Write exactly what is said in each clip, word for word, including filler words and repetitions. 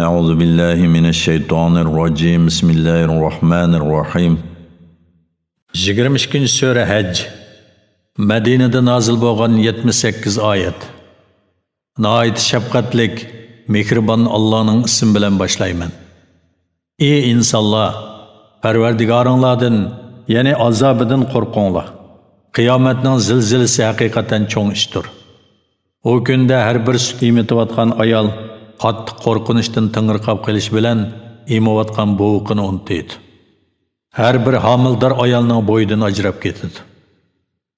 أعوذ بالله من الشيطان الرجيم. بسم الله الرحمن الرحيم. يىگىرمە ئىككىنچى سۈرە ھەج. مەدىنىدە نازىل بولغان يەتمىش سەككىز ئايەت. ناھايىتى شەپقەتلىك، مېھرىبان ئاللانىڭ ئىسمى بىلەن باشلايمەن. ئى ئىنسانلار، پەرۋەردىگارىڭلاردىن، يەنى ئازابىدىن قورقۇڭلار. قىيامەتنىڭ زىلزىلىسى ھەقىقەتەن چوڭ ئىشتۇر. ئۇ كۈندە ھەر بىر سۈت ئېمىتىۋاتقان ئايال قاتتىق قورقۇنچتىن تېڭىرقاپ قېلىش بىلەن ئېمىۋاتقان بوۋىقىنى ئۇنتۇيدۇ. ھەر بىر ھامىلىدار ئايالنىڭ بويىدىن ئاجراپ كېتىدۇ.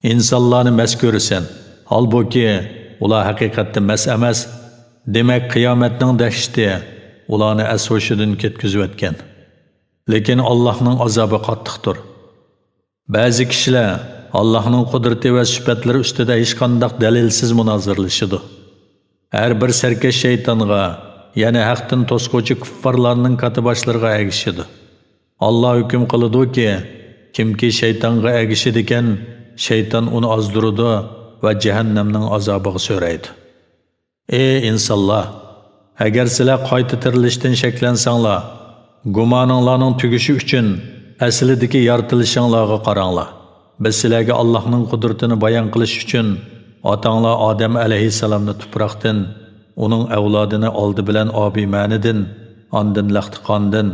ئىنسانلارنى مەس كۆرىسەن، ھالبۇكى، ئۇلار ھەقىقەتتە مەس ئەمەس. دېمەك، قىيامەتنىڭ دەھشىتى ئۇلارنى ئەس-ھوشىدىن كەتكۈزۈۋەتكەن. لېكىن ئاللاھنىڭ ئازابى قاتتىقتۇر. بەزى كىشىلەر ئاللاھنىڭ قۇدرىتى ۋە سۈپەتلىرى ئۈستىدە ھېچقانداق دەلىلسىز مۇنازىرىلىشىدۇ. ھەر بىر سەركەش شەيتانغا، يەنى ھەقتىن توسقۇچى كۇففارلارنىڭ كاتتىباشلىرىغا ئەگىشىدۇ. ئاللا ھۆكۈم قىلىدۇكى، كىمكى شەيتانغا ئەگىشىدىكەن، شەيتان ئۇنى ئازدۇرىدۇ ۋە جەھەننەمنىڭ ئازابىغا سۆرەيدۇ. ئى ئىنسانلار! ئەگەر سىلەر قايتا تىرىلىشتىن شەكلەنسەڭلار، گۇمانىڭلارنىڭ تۈگىشى ئۈچۈن ئەسلىدىكى يارىتىلىشىڭلارغا قاراڭلار. بىز سىلەرگە ئاللاھنىڭ قۇدرىتىنى بايان قىلىش ئۈچۈن ئاتاڭلار ئادەم ئەلەيھىسسالامنى تۇپراقتىن، ئۇنىڭ ئەۋلادىنى ئالدى بىلەن ئابىمەنىدىن، ئاندىن لەختە قاندىن،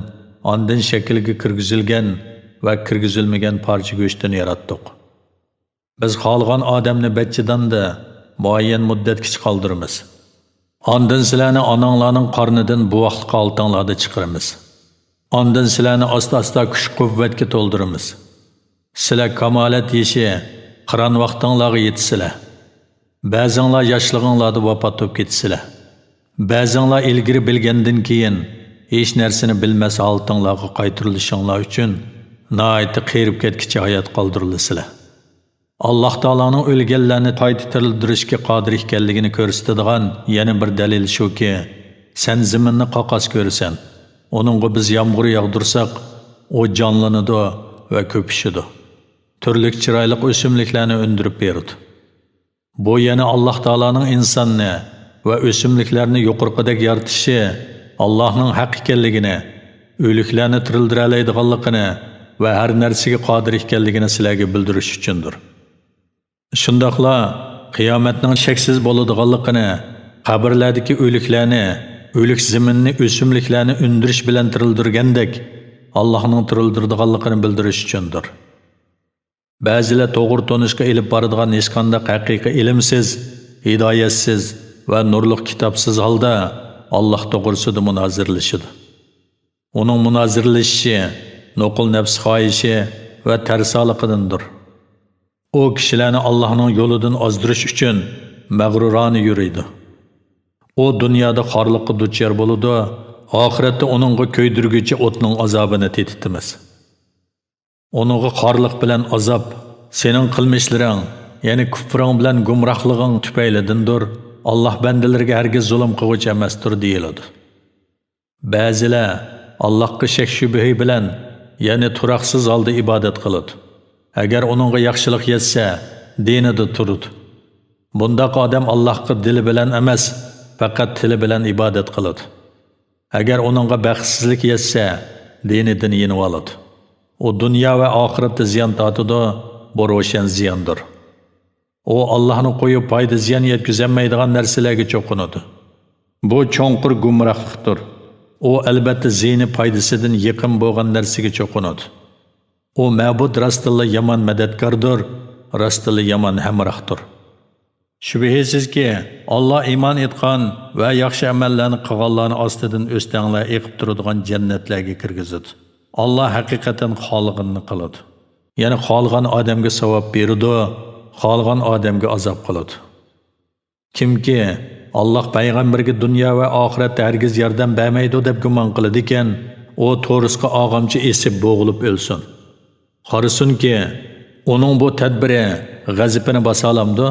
ئاندىن شەكىلگە كىرگۈزۈلگەن ۋە كىرگۈزۈلمىگەن پارچە گۆشتىن ياراتتۇق. بىز خالىغان ئادەمنى بەچچىداندا مۇئەييەن مۇددەتكىچە قالدۇرىمىز. ئاندىن سىلەرنى ئاناڭلارنىڭ قارنىدىن بوۋاقلىق ھالىتىڭلاردا چىقىرىمىز. ئاندىن سىلەرنى ئاستا-ئاستا كۈچ-قۇۋۋەتكە تولدۇرىمىز. سىلەر كامالەت يېشى، قىران ۋاقتىڭلارغا يېتىسىلەر. بەزىڭلار ياشلىقىڭلاردا ۋاپات بولۇپ كېتىسىلەر. بەزىڭلار ئىلگىرى بىلگەندىن كېيىن ھېچ نەرسىنى بىلمەس ھالىتىڭلارغا قايتۇرۇلۇشۇڭلار ئۈچۈن ناھايىتى قېرىپ كەتكىچە ھايات قالدۇرۇلىسىلەر. ئاللاھ تائالانىڭ ئۆلگەنلەرنى قايتا تىرىلدۈرۈشكە قادىر ئىكەنلىكىنى كۆرسىتىدىغان يەنە بىر دەلىل شۇكى، سەن زېمىننى قاقاس كۆرىسەن. ئۇنىڭغا بىز يامغۇر ياغدۇرساق، ئۇ جانلىنىدۇ ۋە كۆپۈشىدۇ. تۈرلۈك چىرايلىق ئۆسۈملۈكلەرنى ئۈندۈرۈپ بېرىدۇ. بۇ يەنە ئاللاھ تائالانىڭ ئىنساننى ۋە ئۆسۈملۈكلەرنى يۇقىرىقىدەك يارىتىشى، ئاللاھنىڭ ھەق ئىكەنلىكىنى، ئۆلۈكلەرنى تىرىلدۈرەلەيدىغانلىقىنى ۋە ھەر نەرسىگە قادىر ئىكەنلىكىنى سىلەرگە بىلدۈرۈش ئۈچۈندۇر. شۇنداقلا قىيامەتنىڭ شەكسىز بولىدىغانلىقىنى، قەبرىلەردىكى ئۆلۈكلەرنى، ئۆلۈك زېمىننى ئۆسۈملۈكلەرنى ئۈندۈرۈش بىلەن تىرىلدۈرگەندەك، ئاللاھنىڭ تىرىلدۈرىدىغانلىقىنى بىلدۈرۈش ئۈچۈندۇر. بەزىلەر توغرا تونۇشقا ئېلىپ بارىدىغان ھېچقانداق ھەقىقىي ئىلىمسىز، ھىدايەتسىز ۋە نۇرلۇق كىتابسىز ھالدا ئاللاھ توغرىسىدا مۇنازىرىلىشىدۇ. ئۇنىڭ مۇنازىرىلىشىشى نوقۇل نەپس خاھىشى ۋە تەرسالىقىدىندۇر. ئۇ كىشىلەرنى ئاللاھنىڭ يولىدىن ئازدۇرۇش ئۈچۈن مەغرۇرانە يۈرىدۇ. ئۇ دۇنيادا خارلىققا دۇچار بولىدۇ، ئاخىرەتتە ئۇنىڭغا كۆيدۈرگۈچى ئوتنىڭ ئازابىنى تېتىتىمىز. ئۇنىڭغا خارلىق بىلەن ئازاب سېنىڭ قىلمىشلىرىڭ، يەنى كۇپرىڭ بىلەن گۇمراھلىقىڭ تۈپەيلىدىندۇر. ئاللاھ بەندىلىرىگە ھەرگىز زۇلۇم قىلغۇچى ئەمەستۇر، دېيىلىدۇ. بەزىلەر ئاللاھقا شەك-شۈبھە بىلەن، يەنى تۇراقسىز ھالدا ئىبادەت قىلىدۇ. ئەگەر ئۇنىڭغا ياخشىلىق يەتسە، دىنىدا تۇرىدۇ. بۇنداق ئادەم ئاللاھقا دىلى بىلەن ئەمەس، پەقەت تىلى بىلەن ئىبادەت قىلىدۇ. ئەگەر ئۇنىڭغا بەختسىزلىك يەتسە، دىنىدىن يېنىۋالىدۇ. ئۇ دۇنيا ۋە ئاخىرەتتە زىيان تارتىدۇ، بۇ روشەن زىياندۇر. ئۇ ئاللاھنى قويۇپ پايدا-زىيان يەتكۈزەلمەيدىغان نەرسىلەرگە چوقۇنىدۇ. بۇ چوڭقۇر گۇمراھلىقتۇر. ئۇ ئەلبەتتە زىيىنى پايدىسىدىن يېقىن بولغان نەرسىگە چوقۇنىدۇ. ئۇ مەبۇد راستتىنلا يامان مەدەتكاردۇر، راستتىنلا يامان ھەمراھدۇر. شۈبھىسىزكى، ئاللا ئىمان ئېيتقان ۋە ياخشى ئەمەللەرنى قىلغانلارنى ئاستىدىن ئۆستەڭلەر ئېقىپ تۇرىدىغان جەننەتلەرگە كىرگۈزىدۇ. ئاللا ھەقىقەتەن خالىغىنىنى قىلىدۇ. يەنى خالىغان ئادەمگە ساۋاب بېرىدۇ، خالىغان ئادەمگە ئازاب قىلىدۇ. كىمكى ئاللا پەيغەمبەرگە دۇنيا ۋە ئاخىرەتتە ھەرگىز ياردەم بەرمەيدۇ دەپ گۇمان قىلىدىكەن، ئۇ تورۇسقا ئالغانچە ئېسىپ بوغۇلۇپ ئۆلسۇن. قارىسۇنكى، ئۇنىڭ بۇ تەدبىرى غەزىپىنى باسالامدۇ؟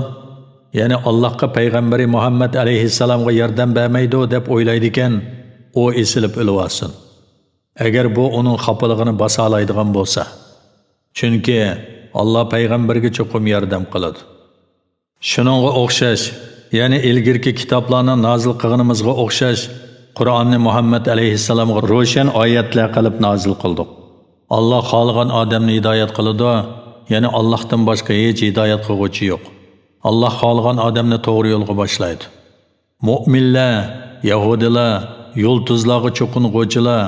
يەنى ئاللاھقا پەيغەمبىرى مۇھەممەد ئەلەيھىسسالامغا ياردەم بەرمەيدۇ دەپ ئويلايدىكەن، ئۇ ئېسىلىپ ئۆلۈۋالسۇن. ئەگەر بۇ ئۇنىڭ خاپىلىقىنى باسالايدىغان بولسا. چۈنكى ئاللا پەيغەمبەرگە چوقۇم ياردەم قىلىدۇ. شۇنىڭغا ئوخشاش، يەنى ئىلگىرىكى كىتابلارنى نازىل قىلغىنىمىزغا ئوخشاش، قۇرئاننى مۇھەممەد ئەلەيھىسسالامغا روشەن ئايەتلەر قىلىپ نازىل قىلدۇق. ئاللا خالىغان ئادەمنى ھىدايەت قىلىدۇ، يەنى ئاللاھتىن باشقا ھېچ ھىدايەت قىلغۇچى يوق. ئاللا خالىغان ئادەمنى توغرا يولغا باشلايدۇ. مۆمىنلەر، يەھۇدىيلار، يۇلتۇزلارغا چوقۇنغۇچىلار،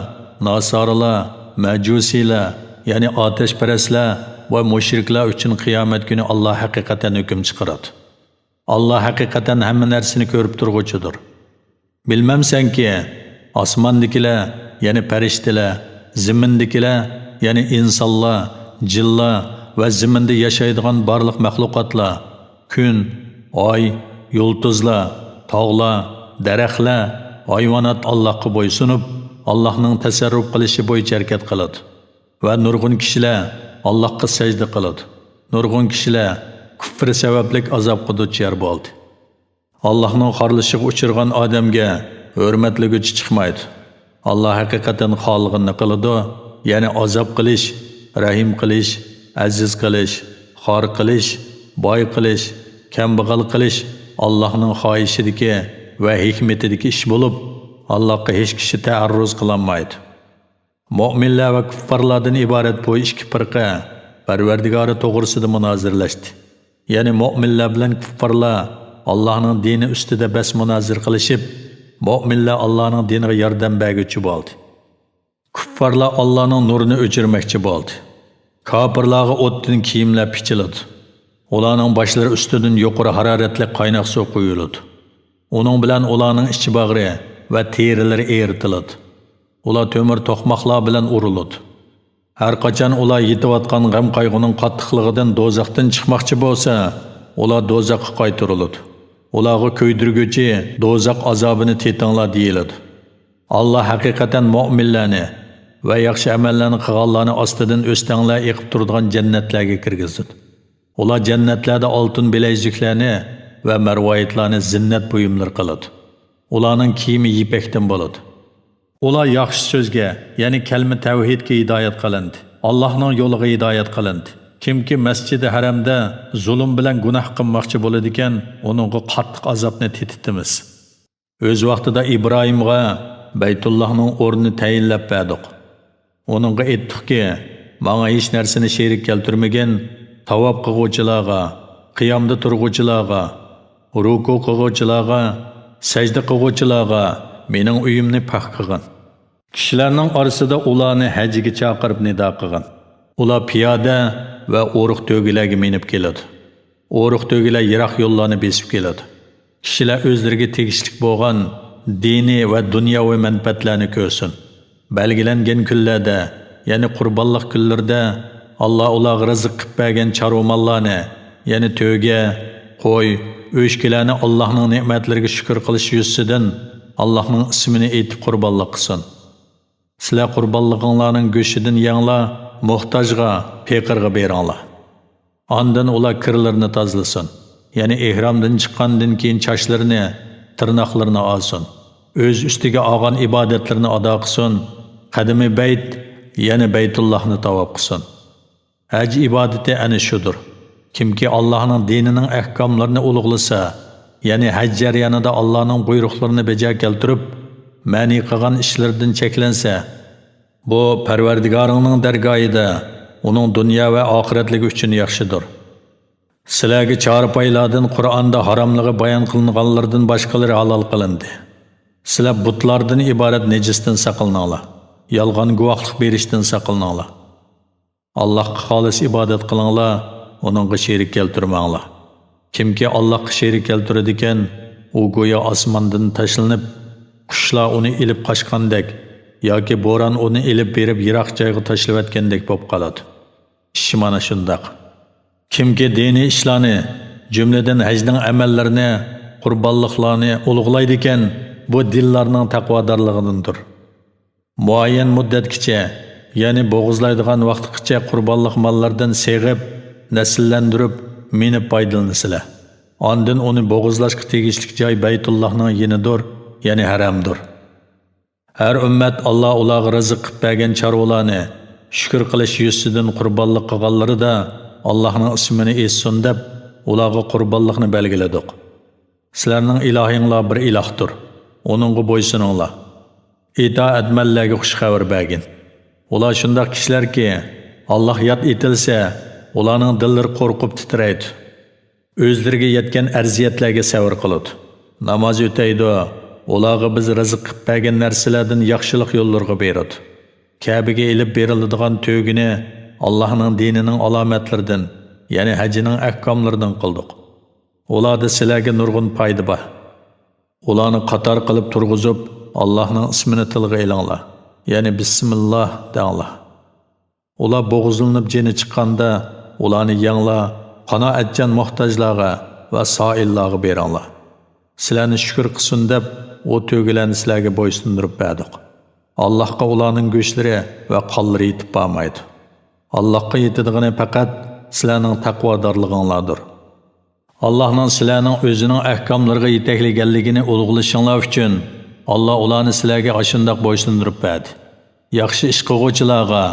ناسارىلار، مەجۇسىيلار، يەنى ئاتەشپەرەسلەر ۋە مۇشرىكلار ئۈچۈن قىيامەت كۈنى ئاللا ھەقىقەتەن ھۆكۈم چىقىرىدۇ. ئاللا ھەقىقەتەن ھەممە نەرسىنى كۆرۈپ تۇرغۇچىدۇر. بىلمەمسەنكى، ئاسماندىكىلەر، يەنى پەرىشتىلەر، زېمىندىكىلەر، يەنى ئىنسانلار، جىنلار ۋە زېمىندا ياشايدىغان بارلىق مەخلۇقاتلار، كۈن، ئاي، يۇلتۇزلار، تاغلار، دەرەخلەر، ھايۋانات ئاللاھقا بويسۇنۇپ، ئاللاھنىڭ تەسەررۇپ قىلىشى بويىچە ھەرىكەت قىلىدۇ. ۋە نۇرغۇن كىشىلەر ئاللاھقا سەجدە قىلىدۇ. نۇرغۇن كىشىلەر كۇفرى سەۋەبلىك ئازابقا دۇچار بولدى. ئاللاھنىڭ خارلىشىغا ئۇچرىغان ئادەمگە ھۆرمەتلىگۈچى چىقمايدۇ. ئاللا ھەقىقەتەن خالىغىنىنى قىلىدۇ، يەنى ئازاب قىلىش، رەھىم قىلىش، ئەزىز قىلىش، خار قىلىش، باي قىلىش، كەمبەغەل قىلىش ئاللاھنىڭ خاھىشىدىكى ۋە ھېكمىتىدىكى ئىش بولۇپ، ئاللاھقا ھېچ كىشى تەئەررۇز قىلالمايدۇ. مۆمىنلەر ۋە كۇففارلاردىن ئىبارەت بۇ ئىككى پىرقە پەرۋەردىگارى توغرىسىدا مۇنازىرىلەشتى. يەنى مۆمىنلەر بىلەن كۇففارلار ئاللاھنىڭ دىنى ئۈستىدە بەس مۇنازىرە قىلىشىپ، مۆمىنلەر ئاللاھنىڭ دىنىغا ياردەم بەرگۈچى بولدى. كۇففارلار ئاللاھنىڭ نۇرىنى ئۆچۈرمەكچى بولدى. كاپىرلارغا ئوتتىن كىيىملەر پىچىلىدۇ. ئۇلارنىڭ باشلىرى ئۈستىدىن يۇقىرى ھارارەتلىك قايناق سۇ قۇيۇلىدۇ. ئۇنىڭ بىلەن ئۇلارنىڭ ئىچ باغرى ۋە تېرىلىرى ئېرىتىلىدۇ. ئۇلار تۆمۈر توقماقلار بىلەن ئۇرۇلىدۇ. ھەر قاچان ئۇلار يېتىۋاتقان غەم-قايغۇنىڭ قاتتىقلىقىدىن دوزاختىن چىقماقچى بولسا، ئۇلار دوزاخقا قايتۇرۇلىدۇ. ئۇلارغا كۆيدۈرگۈچى دوزاخ ئازابىنى تېتىڭلار دېيىلىدۇ. ئاللا ھەقىقەتەن مۆمىنلەرنى ۋە ياخشى ئەمەللەرنى قىلغانلارنى ئاستىدىن ئۆستەڭلەر ئېقىپ تۇرىدىغان جەننەتلەرگە كىرگۈزىدۇ. ئۇلار جەننەتلەردە ئالتۇن بىلەيزۈكلەرنى ۋە مەرۋايىتلارنى زىننەت بۇيۇملىرى قىلىدۇ. ئۇلارنىڭ كىيىمى يىپەكتىن بولىدۇ. ئۇلار ياخشى سۆزگە، يەنى كەلمە تەۋھىدكە ھىدايەت قىلىندى. ئاللاھنىڭ يولىغا ھىدايەت قىلىندى. كىمكى مەسجىدى ھەرەمدە زۇلۇم بىلەن گۇناھ قىلماقچى بولىدىكەن، ئۇنىڭغا قاتتىق ئازابنى تېتىتىمىز. ئۆز ۋاقتىدا ئىبراھىمغا بەيتۇللاھنىڭ ئورنىنى تەيىنلەپ بەردۇق. ئۇنىڭغا ئېيتتۇقكى، ماڭا ھېچ نەرسىنى شېرىك كەلتۈرمىگىن، تاۋاپ قىلغۇچىلارغا، قىيامدا تۇرغۇچىلارغا، رۇكۇ قىلغۇچىلارغا، سەجدە قىلغۇچىلارغا مېنىڭ ئۆيۈمنى پاك قىلغىن. كىشىلەرنىڭ ئارىسىدا ئۇلارنى ھەجگە چاقىرىپ نىدا قىلغىن. ئۇلار پىيادە ۋە ئورۇق تۆگىلەرگە مىنىپ كېلىدۇ. ئورۇق تۆگىلەر يىراق يوللارنى بېسىپ كېلىدۇ. كىشىلەر ئۆزلىرىگە تېگىشلىك بولغان دىنىي ۋە دۇنياۋى مەنپەئەتلەرنى كۆرسۇن. بەلگىلەنگەن كۈنلەردە، يەنى قۇربانلىق كۈنلىرىدە، ئاللا ئۇلارغا رىزىق قىلىپ بەرگەن چارۋا ماللارنى، يەنى تۆگە، قوي، ئۆچكىلەرنى ئاللاھنىڭ نېمەتلىرىگە شۈكۈر قىلىش يۈزىسىدىن ئاللاھنىڭ ئىسمىنى ئېيتىپ قۇربانلىق قىلسۇن. سىلەر قۇربانلىقىڭلارنىڭ گۆشىدىن يەڭلار، موھتاجغا، پېقىرغا بېرىڭلار. ئاندىن ئۇلار كىرلىرىنى تازىلىسۇن، يەنى ئېھرامدىن چىققاندىن كېيىن چاچلىرىنى، تىرناقلىرىنى ئالسۇن. ئۆز ئۈستىگە ئالغان ئىبادەتلىرىنى ئادا قىلسۇن، قەدىمى بەيت، يەنى بەيتۇللاھنى تاۋاپ قىلسۇن. ھەج ئىبادىتى ئەنە شۇدۇر. كىمكى ئاللاھنىڭ دىنىنىڭ ئەھكاملىرىنى ئۇلۇغلىسا، يەنى ھەج جەريانىدا ئاللاھنىڭ بۇيرۇقلىرىنى بېجا كەلتۈرۈپ، مەنئى قىلغان ئىشلىرىدىن چەكلەنسە، بۇ پەرۋەردىگارىڭنىڭ دەرگاھىدا ئۇنىڭ دۇنيا ۋە ئاخىرەتلىكى ئۈچۈن ياخشىدۇر. سىلەرگە چارپايلاردىن قۇرئاندا ھاراملىقى بايان قىلىنغانلىرىدىن باشقىلىرى ھالال قىلىندى. سىلەر بۇتلاردىن ئىبارەت نىجىستىن ساقلىنىڭلار. يالغان گۇۋاھلىق بېرىشتىن ساقلىنىڭلار. ئاللاھقا خالىس ئىبادەت قىلىڭلار، ئۇنىڭغا شېرىك كەلتۈرمەڭلار. كىمكى ئاللاھقا شېرىك كەلتۈرىدىكەن، ئۇ گويا ئاسماندىن تاشلىنىپ، قۇشلار ئۇنى ئېلىپ قاچقاندەك ياكى بوران ئۇنى ئېلىپ بېرىپ يىراق جايغا تاشلىۋەتكەندەك بولۇپ قالىدۇ. ئىش مانا شۇنداق. كىمكى دىنىي ئىشلارنى، جۈملىدىن ھەجنىڭ ئەمەللىرىنى، قۇربانلىقلارنى ئۇلۇغلايدىكەن، بۇ دىللارنىڭ تەقۋادارلىقىدىندۇر. مۇئەييەن مۇددەتكىچە، يەنى بوغۇزلايدىغان ۋاقىتقىچە قۇربانلىق ماللىرىدىن سېغىپ، نەسىللەندۈرۈپ، مىنىپ پايدىلىنىسىلەر. ئاندىن ئۇنى بوغۇزلاشقا تېگىشلىك جاي بەيتۇللاھنىڭ يېنىدۇر، يەنى ھەرەمدۇر. ھەر ئۈممەت ئاللا ئۇلارغا رىزىق قىلىپ بەرگەن چارۋىلارنى شۈكۈر قىلىش يۈزىسىدىن قۇربانلىق قىلغانلىرىدا ئاللاھنىڭ ئىسمىنى ئېيتسۇن دەپ، ئۇلارغا قۇربانلىقنى بەلگىلىدۇق. سىلەرنىڭ ئىلاھىڭلار بىر ئىلاھتۇر، ئۇنىڭغا بويسۇنۇڭلار. ئىتائەتمەنلەرگە خۇش خەۋەر بەرگىن. ئۇلار شۇنداق كىشىلەركى، ئاللاھ ياد ئېتىلسە، ئۇلارنىڭ دىللىرى قورقۇپ تىترەيدۇ. ئۆزلىرىگە يەتكەن ئەزىيەتلەرگە سەۋر قىلىدۇ. ناماز ئۆتەيدۇ. ئۇلارغا بىز رىزىق قىلىپ بەرگەن نەرسىلەردىن ياخشىلىق يوللىرىغا بېرىدۇ. كەبىگە ئېلىپ بېرىلىدىغان تۆگىنى ئاللاھنىڭ دىنىنىڭ ئالامەتلىرىدىن، يەنى ھەجنىڭ ئەھكاملىرىدىن قىلدۇق. ئۇلاردا سىلەرگە نۇرغۇن پايدا بار. ئۇلارنى قاتار قىلىپ تۇرغۇزۇپ، ئاللاھنىڭ ئىسمىنى تىلغا ئېلىڭلار، يەنى بىسمىللاھ دەڭلار. ئۇلار بوغۇزلىنىپ جېنى چىققاندا، ئۇلارنى يەڭلار، قانائەتچان موھتاجلارغا ۋە سائىللارغا بېرىڭلار. سىلەرنى شۈكۈر قىلسۇن دەپ، ئۇ تۆگىلەرنى سىلەرگە بويسۇندۇرۇپ بەردۇق. ئاللاھقا ئۇلارنىڭ گۆشلىرى ۋە قانلىرى يېتىپ بارمايدۇ. ئاللاھقا يېتىدىغىنى پەقەت سىلەرنىڭ تەقۋادارلىقىڭلاردۇر. ئاللاھنىڭ سىلەرنىڭ ئۆزىنىڭ ئەھكاملىرىغا يېتەكلىگەنلىكىنى ئۇلۇغلىشىڭلار ئۈچۈن، ئاللاھ ئۇلارنى سىلەرگە ئاشۇنداق بويسۇندۇرۇپ بەردى. ياخشى ئىش قىلغۇچىلارغا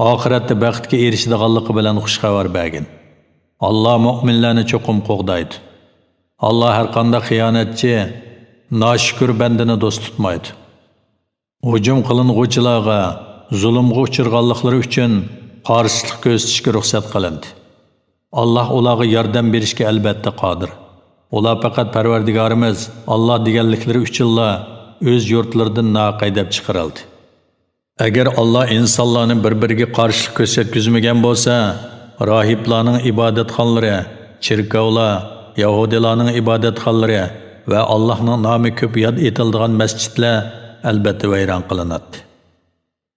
ئاخىرەتتە بەختكە ئېرىشىدىغانلىقى بىلەن خۇش خەۋەر بەرگىن. ئاللاھ مۆمىنلەرنى چوقۇم قوغدايدۇ. ئاللاھ ھەرقانداق خىيانەتچى، ناشۈكۈر بەندىنى دوست تۇتمايدۇ. ھۇجۇم قىلىنغۇچىلارغا زۇلۇمغا ئۇچرىغانلىقلىرى ئۈچۈن قارشىلىق كۆرسىتىشكە رۇخسەت قىلىندى. ئاللاھ ئۇلارغا ياردەم بېرىشكە ئەلبەتتە قادىر. ئۇلار پەقەت پەرۋەردىگارىمىز ئاللاھ دېگەنلىكلىرى ئۈچۈنلا ئۆز يۇرتلىرىدىن ناھەق ھەيدەپ چىقىرىلدى. ئەگەر ئاللاھ ئىنسانلارنى بىر-بىرىگە قارشىلىق كۆرسەتكۈزمىگەن بولسا، راھىبلارنىڭ ئىبادەتخانىلىرى، چېركاۋلار، يەھۇدىيلارنىڭ ئىبادەتخانىلىرى ۋە ئاللاھنىڭ نامى كۆپ ياد ئېتىلىدىغان مەسچىتلەر ئەلبەتتە ۋەيران قىلىناتتى.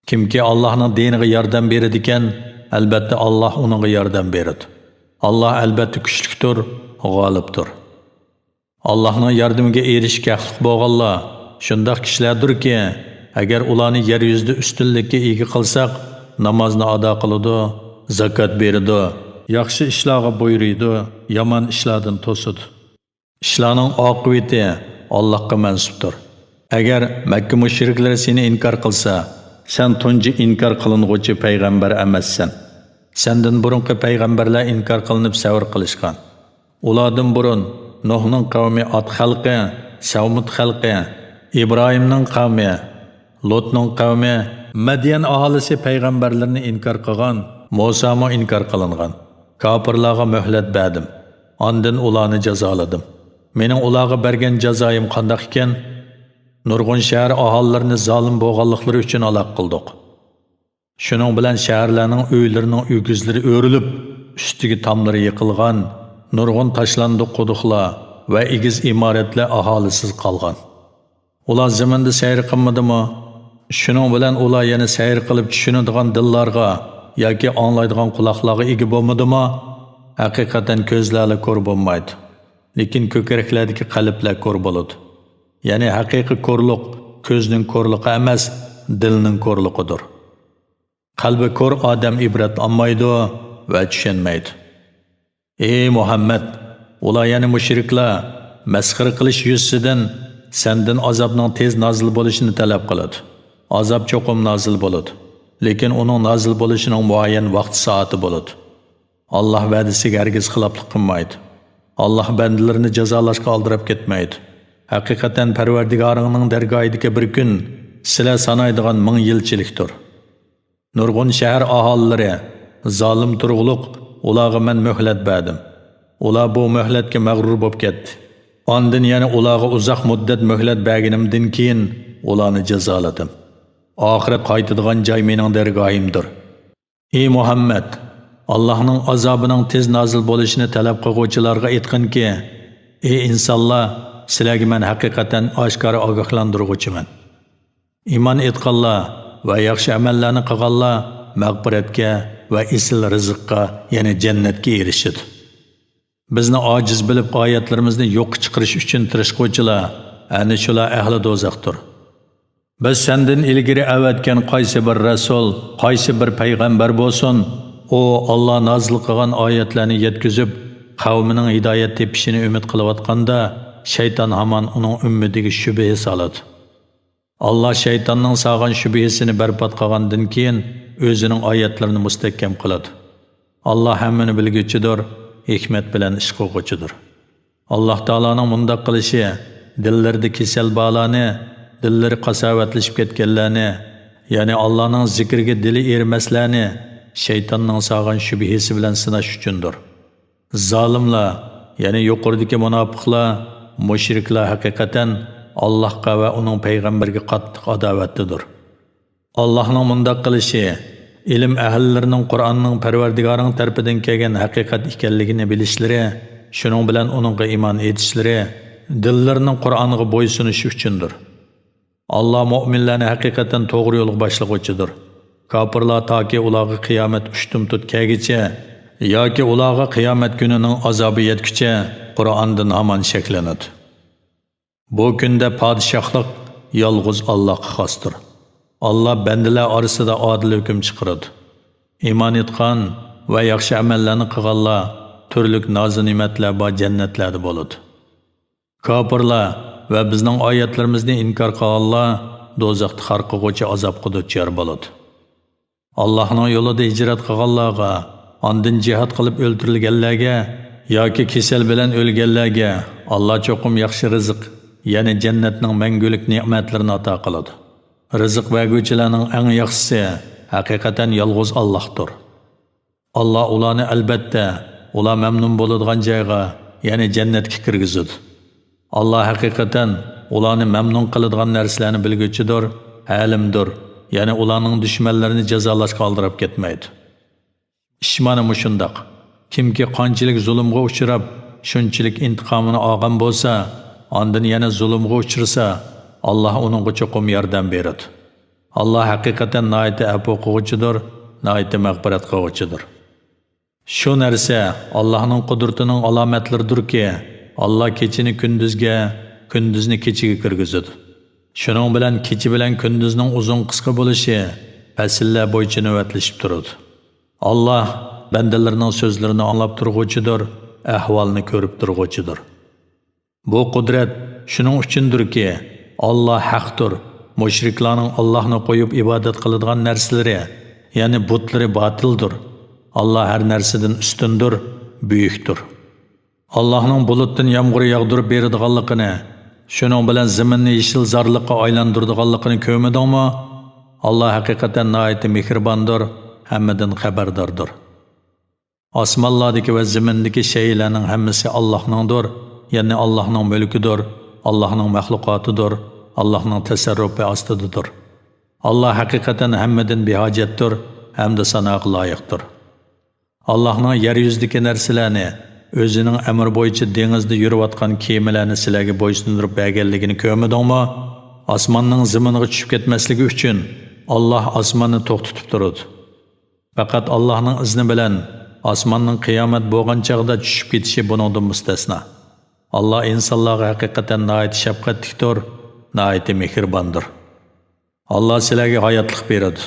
كىمكى ئاللاھنىڭ دىنىغا ياردەم بېرىدىكەن، ئەلبەتتە ئاللاھ ئۇنىڭغا ياردەم بېرىدۇ. ئاللاھ ئەلبەتتە كۈچلۈكتۇر، غالىبتۇر. ئاللاھنىڭ ياردىمىگە ئېرىشىشكە ھەقلىق بولغانلار شۇنداق كىشىلەردۇركى، ئەگەر ئۇلارنى يەر يۈزىدە ئۈستۈنلۈككە ئىگە قىلساق، نامازنى ئادا قىلىدۇ، زاكات بېرىدۇ، ياخشى ئىشلارغا بۇيرۇيدۇ، يامان ئىشلاردىن توسىدۇ. ئىشلارنىڭ ئاقىۋىتى ئاللاھقا مەنسۇپتۇر. ئەگەر مەككە مۇشرىكلىرى سېنى ئىنكار قىلسا، سەن تۇنجى ئىنكار قىلىنغۇچى پەيغەمبەر ئەمەسسەن. سەندىن بۇرۇنقى پەيغەمبەرلەر ئىنكار قىلىنىپ سەۋر قىلىشقان. ئۇلاردىن بۇرۇن نۇھنىڭ قەۋمى ئاد خەلقى، سەۋمۇد خەلقى، ئىبراھىمنىڭ قەۋمى، لۇتنىڭ قەۋمى، مەديەن ئاھالىسى پەيغەمبەرلىرىنى ئىنكار قىلغان، مۇسامۇ ئىنكار قىلىنغان. كاپىرلارغا مۆھلەت بەردىم. ئاندىن ئۇلارنى جازالىدىم. مېنىڭ ئۇلارغا بەرگەن جازايىم قانداق ئىكەن؟ نۇرغۇن شەھەر ئاھالىلىرىنى زالىم بولغانلىقلىرى ئۈچۈن ھالاك قىلدۇق. شۇنىڭ بىلەن شەھەرلەرنىڭ ئۆيلىرىنىڭ ئۆگزىلىرى ئۆرۈلۈپ، ئۈستىگە تاملىرى يىقىلغان، نۇرغۇن تاشلاندۇق قۇدۇقلار ۋە ئېگىز ئىمارەتلەر ئاھالىسىز قالغان. ئۇلار زېمىندا سەير قىلمىدىمۇ؟ شۇنىڭ بىلەن ئۇلار يەنە سەير قىلىپ چۈشىنىدىغان دىللارغا ياكى ئاڭلايدىغان قۇلاقلارغا ئىگە بولمىدىمۇ؟ ھەقىقەتەن كۆزلەرلا كور بولمايدۇ، لېكىن كۆكرەكلەردىكى قەلبلەر كور بولىدۇ. يەنى ھەقىقىي كورلۇق كۆزنىڭ كورلۇقى ئەمەس، دىلنىڭ كورلۇقىدۇر. قەلبى كور ئادەم ئىبرەت ئالمايدۇ ۋە چۈشەنمەيدۇ. ئى مۇھەممەد، ئۇلار، يەنى مۇشرىكلار، مەسخىرە قىلىش يۈزىسىدىن سەندىن ئازابنىڭ تېز نازىل بولۇشىنى تەلەپ قىلىدۇ. ئازاب چوقۇم نازىل بولىدۇ، لېكىن ئۇنىڭ نازىل بولۇشىنىڭ مۇئەييەن ۋاقتى سائىتى بولىدۇ. ئاللاھ ۋەدىسىگە ھەرگىز خىلاپلىق قىلمايدۇ. ئاللاھ بەندىلىرىنى جازالاشقا ئالدىراپ كەتمەيدۇ. ھەقىقەتەن پەرۋەردىگارىڭنىڭ دەرگاھىدىكى بىر كۈن سىلەر سانايدىغان مىڭ يىلچىلىكتۇر. نۇرغۇن شەھەر ئاھالىلىرى، زالىم تۇرغۇلۇق، ئۇلارغا مەن مۆھلەت بەردىم. ئۇلار بۇ مۆھلەتكە مەغرۇر بولۇپ كەتتى. ئاندىن يەنە ئۇلارغا ئۇزاق مۇددەت مۆھلەت بەرگىنىمدىن كېيىن، ئۇلارنى جازالىدىم. ئاخىرەت قايتىدىغان جاي مېنىڭ دەرگاھىمدۇر. ئى مۇھەممەد، ئاللاھنىڭ ئازابىنىڭ تېز نازىل بولۇشىنى تەلەپ قىلغۇچىلارغا ئېيتقىنكى، ئى ئىنسانلار، سىلەرگە مەن ھەقىقەتەن ئاشكارا ئاگاھلاندۇرغۇچىمەن. ئىمان ئېيتقانلار ۋە ياخشى ئەمەللەرنى قىلغانلار مەغپىرەتكە ۋە ئېسىل رىزىققا، يەنى جەننەتكە ئېرىشىدۇ. بىزنى ئاجىز بىلىپ، ئايەتلىرىمىزنى يوققا چىقىرىش ئۈچۈن تىرىشقۇچىلار، ئەنە شۇلار ئەھلى دوزاختۇر. بىز سەندىن ئىلگىرى ئەۋەتكەن قايسى بىر رەسۇل، قايسى بىر پەيغەمبەر بولسۇن، ئۇ ئاللا نازىل قىلغان ئايەتلەرنى يەتكۈزۈپ، قەۋمىنىڭ ھىدايەت تېپىشىنى ئۈمىد قىلىۋاتقاندا، شەيتان ھامان ئۇنىڭ ئۈممىتىگە شۈبھە سالىدۇ. ئاللا شەيتاننىڭ سالغان شۈبھىسىنى بەربات قىلغاندىن كېيىن، ئۆزىنىڭ ئايەتلىرىنى مۇستەھكەم قىلىدۇ. ئاللا ھەممىنى بىلگۈچىدۇر، ھېكمەت بىلەن ئىش قىلغۇچىدۇر. ئاللا تائالانىڭ مۇنداق قىلىشى دىللىرىدا كېسەل بارلارنى، دىللىرى قاساۋەتلىشىپ كەتكەنلەرنى، يەنى ئاللانىڭ زىكرىگە دىلى ئېرىمەسلەرنى شەيتاننىڭ سالغان شۈبھىسى بىلەن سىناش ئۈچۈندۇر. زالىملار، يەنى يۇقىرىدىكى مۇناپىقلار، مۇشرىكلار ھەقىقەتەن ئاللاھقا ۋە ئۇنىڭ پەيغەمبىرىگە قاتتىق ئاداۋەتتىدۇر. ئاللاھنىڭ مۇنداق قىلىشى، ئىلىم ئەھلىلىرىنىڭ قۇرئاننىڭ پەرۋەردىگارىڭ تەرىپىدىن كەلگەن ھەقىقەت ئىكەنلىكىنى بىلىشلىرى، شۇنىڭ بىلەن ئۇنىڭغا ئىمان ئېيتىشلىرى، دىللىرىنىڭ قۇرئانغا بويسۇنۇشى ئۈچۈندۇر. ئاللا مۆمىنلەرنى ھەقىقەتەن توغرا يولغا باشلىغۇچىدۇر. كاپىرلار تاكى ئۇلارغا قىيامەت ئۇشتۇمتۇت كەلگىچە ياكى ئۇلارغا قىيامەت كۈنىنىڭ ئازابى يەتكۈچە قۇرئاندىن ھامان شەكلىنىدۇ. بۇ كۈندە پادىشاھلىق يالغۇز ئاللاغا خاستۇر. ئاللا بەندىلەر ئارىسىدا ئادىل ھۆكۈم چىقىرىدۇ. ئىمان ئېيتقان ۋە ياخشى ئەمەللەرنى قىلغانلار تۈرلۈك نازۇنېمەتلەر بار جەننەتلەردە بولىدۇ. كاپىرلار ۋە بىزنىڭ ئايەتلىرىمىزنى ئىنكار قىلغانلار دوزاختا خار قىلغۇچى ئازابقا دۇچار بولىدۇ. ئاللاھنىڭ يولىدا ھىجرەت قىلغانلارغا، ئاندىن جىھاد قىلىپ ئۆلتۈرۈلگەنلەرگە ياكى كېسەل بىلەن ئۆلگەنلەرگە ئاللا چوقۇم ياخشى رىزىق، يەنى جەننەتنىڭ مەڭگۈلۈك نېمەتلىرىنى ئاتا قىلىدۇ. رىزىق بەرگۈچىلەرنىڭ ئەڭ ياخشىسى ھەقىقەتەن يالغۇز ئاللاھتۇر. ئاللا ئۇلارنى ئەلبەتتە ئۇلار مەمنۇن بولىدىغان جايغا، يەنى جەننەتكە كىرگۈزىدۇ. ئاللا ھەقىقەتەن ئۇلارنى مەمنۇن قىلىدىغان نەرسىلەرنى بىلگۈچىدۇر، ھەلىمدۇر، يەنى ئۇلارنىڭ دۈشمەنلىرىنى جازالاشقا ئالدىراپ كەتمەيدۇ. ئىش مانا مۇشۇنداق. كىمكى قانچىلىك زۇلۇمغا ئۇچراپ، شۇنچىلىك ئىنتىقامىنى ئالغان بولسا، ئاندىن يەنە زۇلۇمغا ئۇچرىسا، ئاللا ئۇنىڭغا چوقۇم ياردەم بېرىدۇ. ئاللا ھەقىقەتەن ناھايىتى ئەپۇ قىلغۇچىدۇر، ناھايىتى مەغپىرەت قىلغۇچىدۇر. شۇ نەرسە ئاللاھنىڭ قۇدرىتىنىڭ ئالامەتلىرىدۇركى، ئاللا كېچىنى كۈندۈزگە، كۈندۈزنى كېچىگە كىرگۈزىدۇ. شۇنىڭ بىلەن كېچە بىلەن كۈندۈزنىڭ ئۇزۇن قىسقا بولۇشى پەسىللەر بويىچە نۆۋەتلىشىپ تۇرىدۇ. ئاللا بەندىلىرىنىڭ سۆزلىرىنى ئاڭلاپ تۇرغۇچىدۇر، ئەھۋالنى كۆرۈپ تۇرغۇچىدۇر. بۇ قۇدرەت شۇنىڭ ئۈچۈندۇركى، ئاللا ھەقتۇر، مۇشرىكلارنىڭ ئاللاھنى قويۇپ ئىبادەت قىلىدىغان نەرسىلىرى، يەنى بۇتلىرى باتىلدۇر. ئاللا ھەر نەرسىدىن ئۈستۈندۇر، بۈيۈكتۇر. ئاللاھنىڭ بۇلۇتتىن يامغۇر ياغدۇرۇپ بېرىدىغانلىقىنى، شۇنىڭ بىلەن زېمىننى يېشىل زارلىققا ئايلاندۇرىدىغانلىقىنى كۆرمىدىڭمۇ؟ ئاللا ھەقىقەتەن ناھايىتى مېھرىباندۇر، ھەممىدىن خەۋەرداردۇر. ئاسمانلاردىكى ۋە زېمىندىكى شەيئىلەرنىڭ ھەممىسى ئاللاھنىڭدۇر، يەنى ئاللاھنىڭ مۈلكىدۇر، ئاللاھنىڭ مەخلۇقاتىدۇر، ئاللاھنىڭ تەسەررۇپى ئاستىدىدۇر. ئاللا ھەقىقەتەن ھەممىدىن بىھاجەتتۇر ھەمدە ساناغا لايىقتۇر. ئاللاھنىڭ يەر يۈزىدىكى نەرسىلەرنى، ئۆزىنىڭ ئەمرى بويىچە دېڭىزدا يۈرۈۋاتقان كېمىلەرنى سىلەرگە بويسۇندۇرۇپ بەرگەنلىكىنى كۆرمىدىڭمۇ؟ ئاسماننىڭ زېمىنغا چۈشۈپ كەتمەسلىكى ئۈچۈن ئاللا ئاسماننى توختىتىپ تۇرىدۇ. پەقەت ئاللاھنىڭ ئىزنى بىلەن ئاسماننىڭ قىيامەت بولغان چاغدا چۈشۈپ كېتىشى بۇنىڭدىن مۇستەسنا. ئاللا ئىنسانلارغا ھەقىقەتەن ناھايىتى شەپقەتلىكتۇر، ناھايىتى مېھرىباندۇر. ئاللا سىلەرگە ھاياتلىق بېرىدۇ.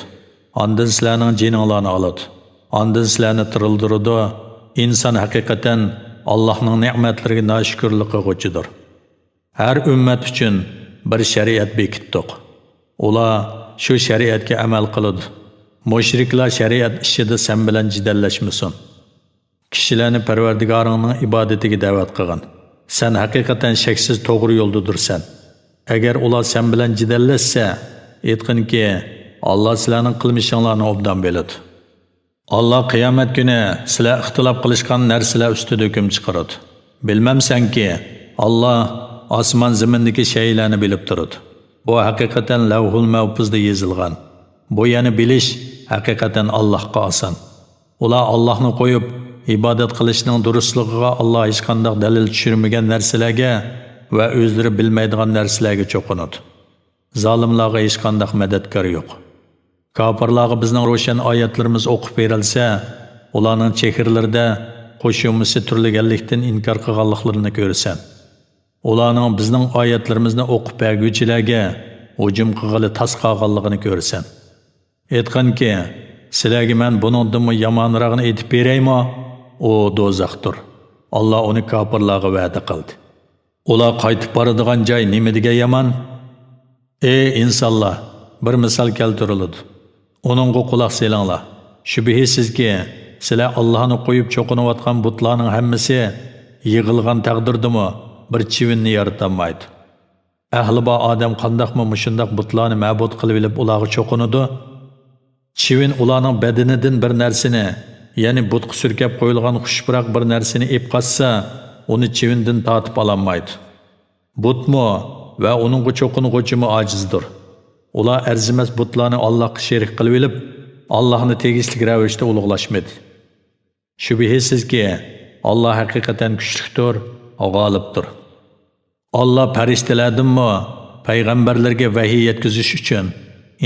ئاندىن سىلەرنىڭ جېنىڭلارنى ئالىدۇ. ئاندىن سىلەرنى تىرىلدۈرىدۇ. ئىنسان ھەقىقەتەن ئاللاھنىڭ نېمەتلىرىگە ناشۈكۈرلۈك قىلغۇچىدۇر. ھەر ئۈممەت ئۈچۈن بىر شەرىئەت بېكىتتۇق. ئۇلار شۇ شەرىئەتكە ئەمەل قىلىدۇ. مۇشرىكلار شەرىئەت ئىشىدا سەن بىلەن جېدەللەشمىسۇن. كىشىلەرنى پەرۋەردىگارىڭنىڭ ئىبادىتىگە دەۋەت قىلغىن. سەن ھەقىقەتەن شەكسىز توغرا يولدىدۇرسەن. ئەگەر ئۇلار سەن بىلەن جېدەللەشسە، ئېيتقىنكى، ئاللا سىلەرنىڭ قىلمىشىڭلارنى ئوبدان بىلىدۇ. ئاللا قىيامەت كۈنى سىلەر ئىختىلاپ قىلىشقان نەرسىلەر ئۈستىدە ھۆكۈم چىقىرىدۇ. بىلمەمسەنكى، ئاللا ئاسمان زېمىندىكى شەيئىلەرنى بىلىپ تۇرىدۇ. بۇ ھەقىقەتەن لەۋھۇل مەھپۇزدا يېزىلغان. بۇ يەنى بىلىش ھەقىقەتەن ئاللاھقا ئاسان. ئۇلار ئاللاھنى قويۇپ، ئىبادەت قىلىشنىڭ دۇرۇسلۇقىغا ئاللا ھېچقانداق دەلىل چۈشۈرمىگەن نەرسىلەرگە ۋە ئۆزلىرى بىلمەيدىغان نەرسىلەرگە چوقۇنىدۇ. زالىملارغا ھېچقانداق مەدەتكار يوق. كاپىرلارغا بىزنىڭ روشەن ئايەتلىرىمىز ئوقۇپ بېرىلسە، ئۇلارنىڭ چېھرىلىرىدە خۇشۇمىسى تۈرلىگەنلىكتىن ئىنكار قىلغانلىقلىرىنى كۆرىسەن. ئۇلارنىڭ بىزنىڭ ئايەتلىرىمىزنى ئوقۇپ بەرگۈچىلەرگە ھۇجۇم قىلغىلى تاس قالغانلىقىنى كۆرىسەن. ئېيتقىنكى، سىلەرگە مەن بۇنىڭدىنمۇ يامانراقنى ئېيتىپ بېرەيمۇ؟ ئۇ دوزاختۇر. ئاللا ئۇنى كاپىرلارغا ۋەدە قىلدى. ئۇلار قايتىپ بارىدىغان جاي نېمىدېگەن يامان! ئەي ئىنسانلار، بىر مىسال كەلتۈرۈلىدۇ. ئۇنىڭغا قۇلاق سېلىڭلار. شۈبھىسىزكى، سىلەر ئاللانى قويۇپ چوقۇنۇۋاتقان بۇتلارنىڭ ھەممىسى يىغىلغان تەقدىردىمۇ بىر چىۋىننى يارىتالمايدۇ. ئەھلى بار ئادەم قانداقمۇ مۇشۇنداق بۇتلارنى مەبۇد قىلىۋېلىپ ئۇلارغا چوقۇنىدۇ؟ چىۋىن ئۇلارنىڭ بەدىنىدىن بىر نەرسىنى، يەنى بۇتقا سۈركەپ قويۇلغان خۇش پۇراق بىر نەرسىنى ئېپ قاچسا، ئۇنى چىۋىندىن تارتىپ ئالالمايدۇ. بۇتمۇ ۋە ئۇنىڭغا چوقۇنغۇچىمۇ ئاجىزدۇر. ئۇلار ئەرزىمەس بۇتلارنى ئاللاھقا شېرىك قىلىۋېلىپ، ئاللاھنى تېگىشلىك رەۋىشتە ئۇلۇغلاشمىدى. شۈبھىسىزكى، ئاللاھ ھەقىقەتەن كۈچلۈكتۇر، غالىبتۇر. ئاللاھ پەرىشتىلەردىنمۇ پەيغەمبەرلەرگە ۋەھىي يەتكۈزۈش ئۈچۈن،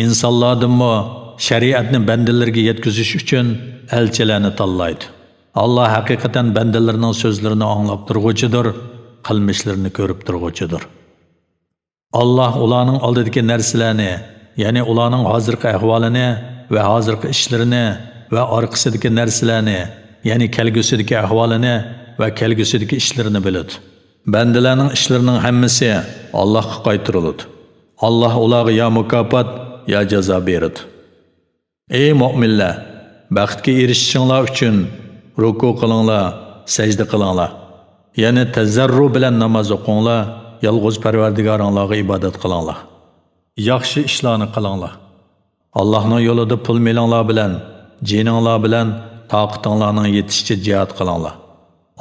ئىنسانلاردىنمۇ شەرىئەتنى بەندىلىرىگە يەتكۈزۈش ئۈچۈن ئەلچىلەرنى تاللايدۇ. ئاللاھ ھەقىقەتەن بەندىلىرىنىڭ سۆزلىرىنى ئاڭلاپ تۇرغۇچىدۇر، قىلمىشلىرىنى كۆرۈپ تۇرغۇچىدۇر. ئاللاھ ئۇلارنىڭ ئالدىدىكى نەرسىلەرنى، يەنى ئۇلارنىڭ ھازىرقى ئەھۋالىنى ۋە ھازىرقى ئىشلىرىنى ۋە ئارقىسىدىكى نەرسىلەرنى، يەنى كەلگۈسىدىكى ئەھۋالىنى ۋە كەلگۈسىدىكى ئىشلىرىنى بىلىدۇ. بەندىلەرنىڭ ئىشلىرىنىڭ ھەممىسى ئاللاھقا قايتۇرۇلىدۇ. ئاللاھ ئۇلارغا يا مۇكاپات، يا جازا بېرىدۇ. ئەي مۆمىنلەر، بەختكە ئېرىشىشىڭلار ئۈچۈن رۇكۇ قىلىڭلار، سەجدە قىلىڭلار. يەنى تەزەررۇ بىلەن ناماز ئوقۇڭلار، يالغۇز پەرۋەردىگارىڭلارغا ئىبادەت قىلىڭلار. ياخشى ئىشلارنى قىلىڭلار. ئاللاھنىڭ يولىدا پۇل مېلىڭلار بىلەن، جېنىڭلار بىلەن تاقىتىڭلارنىڭ يېتىشىچە جىھاد قىلىڭلار.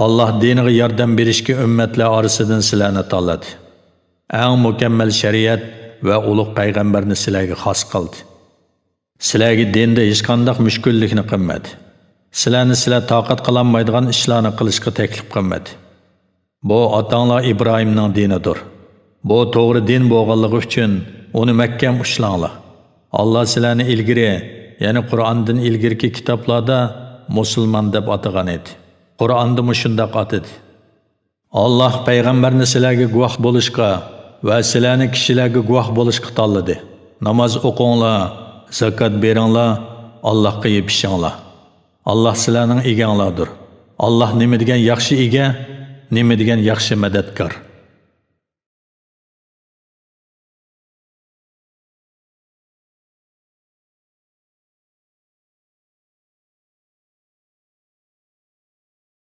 ئاللاھ دىنىغا ياردەم بېرىشكە ئۈممەتلەر ئارىسىدىن سىلەرنى تاللىدى. ئەڭ مۇكەممەل شەرىئەت ۋە ئۇلۇغ پەيغەمبەرنى سىلەرگە خاس قىلدى. سىلەرگە دىندا ھېچقانداق مۈشكۈللۈكنى قىلمىدى. سىلەرنى سىلەر تاقەت قىلالمايدىغان ئىشلارنى قىلىشقا تەكلىپ قىلمىدى. بۇ ئاتاڭلار ئىبراھىمنىڭ دىنىدۇر. بۇ توغرا دىن بولغانلىقى ئۈچۈن ئۇنى مەھكەم ئۇشلاڭلار. ئاللاھ سىلەرنى ئىلگىرى، يەنى قۇرئاندىن ئىلگىرىكى كىتابلاردا مۇسۇلمان دەپ ئاتىغان ئىدى. قۇرئاندا مۇشۇنداق ئاتىدى. ئاللاھ پەيغەمبەرنى سىلەرگە گۇۋاھ بولۇشقا ۋە سىلەرنى كىشىلەرگە گۇۋاھ بولۇشقا تاللىدى. ناماز ئوقۇڭلار، زاكات بېرىڭلار، ئاللاھقا يېپىشىڭلار. ئاللاھ سىلەرنىڭ ئىگەڭلاردۇر. ئاللاھ نېمە دېگەن ياخشى ئىگە، نېمە دېگەن ياخشى مەدەتكار.